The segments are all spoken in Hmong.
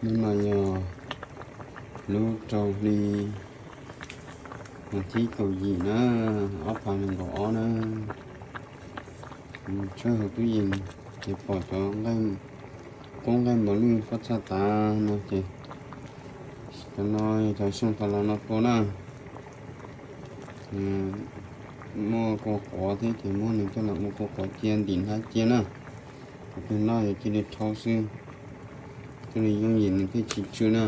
Hnub no yog lub rau hli vas thib kaum yim na, ob phav nees nkaum ob na. Tshawb hauv tub yees ces pom cov qub nqaij mos lwj pob txha tav no ces cov no yog cov xyoo tas los no tua na. Muaj kua quav thiab ces muab nws coj los ua kua quav cia ntim hnab cia na. Kuv tus noj yog cia li rhaub xwb, cia li yooj yim nws thiaj tsis tsw na.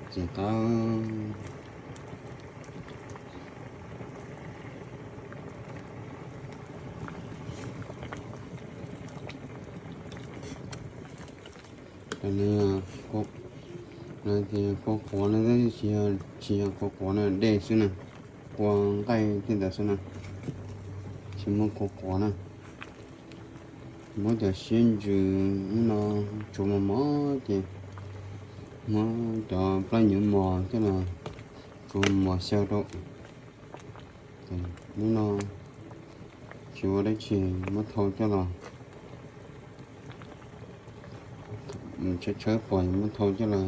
Txiv qab. Cov no, no tias kua quav no tab sis tsis yog kua quav na, dej xwb na, kua nqaij tej ntawd xwb na, tsis muaj kua quav na. Muab cov siab ntsws no tsuav mos mos ces muab cov plab nyuv mos coj los tsuav mos xyaw rau. Hnub no tsis ua dab tsi, muab thau coj los, tshawb tshawb pom muab thau coj los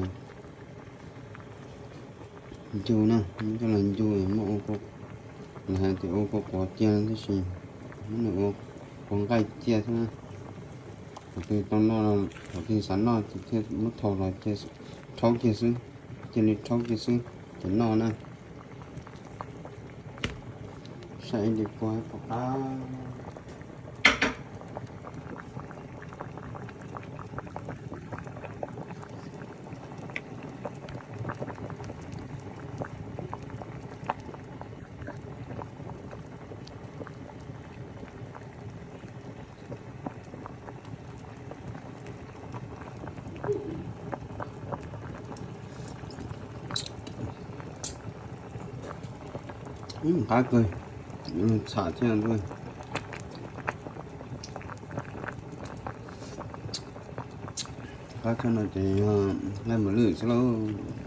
ncu na, muab coj los ncu muab ua, lawv hais tias ua kua quav cia tab sis muab nws ua kua nqaij cia xwb na. Thaum twg tau noj, thaum twg xav noj ces thiaj muab thau los rhaub cia xwb, cia li rhaub cia xwb ces noj na. Saib ib li kua pom qab. Qab kawg, txham thiab. Qab tshaj no ces yog nqaij mos lwj xwb lauj.